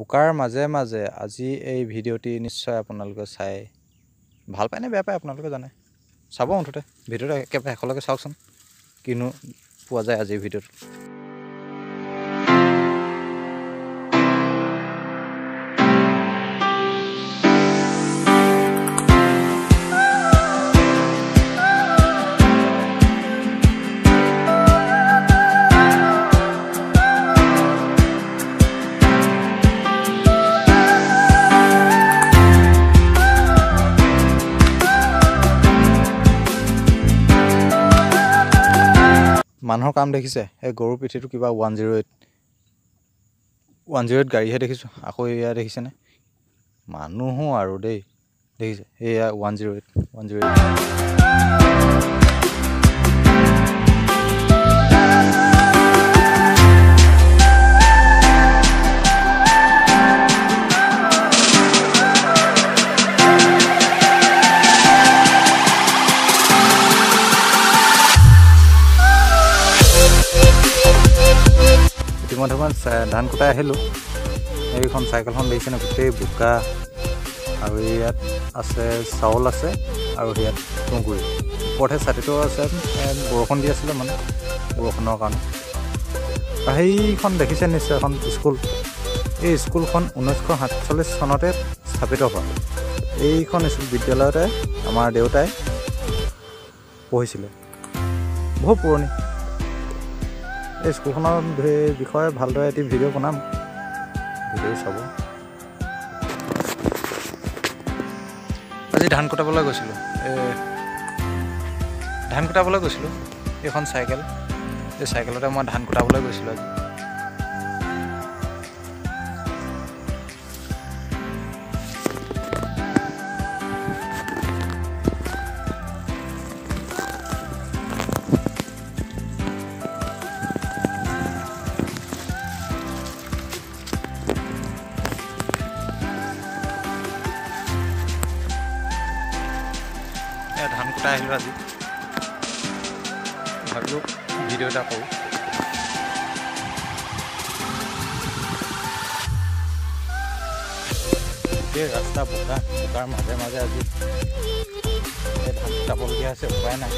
বোকাৰ মাজে মাজে আজি এই ভিডিঅ'টি নিশ্চয় আপোনালোকে চাই ভাল পায় নে বেয়া পায় আপোনালোকে জানে। চাব মুঠতে ভিডিঅ'টো একেবাৰে শেষলৈকে চাওকচোন কিনো পোৱা যায় আজিৰ ভিডিঅ'টোত। মানুহৰ কাম দেখিছে, এই গৰুৰ পিঠিটো কিবা 108 108 গাড়ীহে দেখিছোঁ। আকৌ এয়া দেখিছেনে মানুহো আৰু দেই, দেখিছে এয়া 108 108। ইতিমধ্যে মই ধান কুটাই আহিলোঁ। এইখন চাইকেলখন দেখিছেনে গোটেই বোকা, আৰু ইয়াত আছে চাউল আছে আৰু ইয়াত তুঁহগুৰি। ওপৰতহে ছাতিটো আছে, বৰষুণ দি আছিলে মানে বৰষুণৰ কাৰণে। সেইখন দেখিছে নিশ্চয় এখন স্কুল। এই স্কুলখন 1947 চনতে স্থাপিত হোৱা। এইখন বিদ্যালয়তে আমাৰ দেউতাই পঢ়িছিলে, বহুত পুৰণি। এই স্কুলখনৰ বিষয়ে ভালদৰে এটি ভিডিঅ' বনাম, ভিডিঅ' চাব। আজি ধান কুটাবলৈ গৈছিলোঁ, ধান কুটাবলৈ গৈছিলোঁ। এইখন চাইকেল, এই চাইকেলতে মই ধান কুটাবলৈ গৈছিলোঁ আজি। ধান কুটাই আহিলোঁ আজি, ভাবিলোঁ ভিডিঅ' এটা কৰোঁ। গোটেই ৰাস্তা বোকা, বোকাৰ মাজে মাজে আজি এই ধান কুটাবলগীয়া হৈছে, উপায় নাই।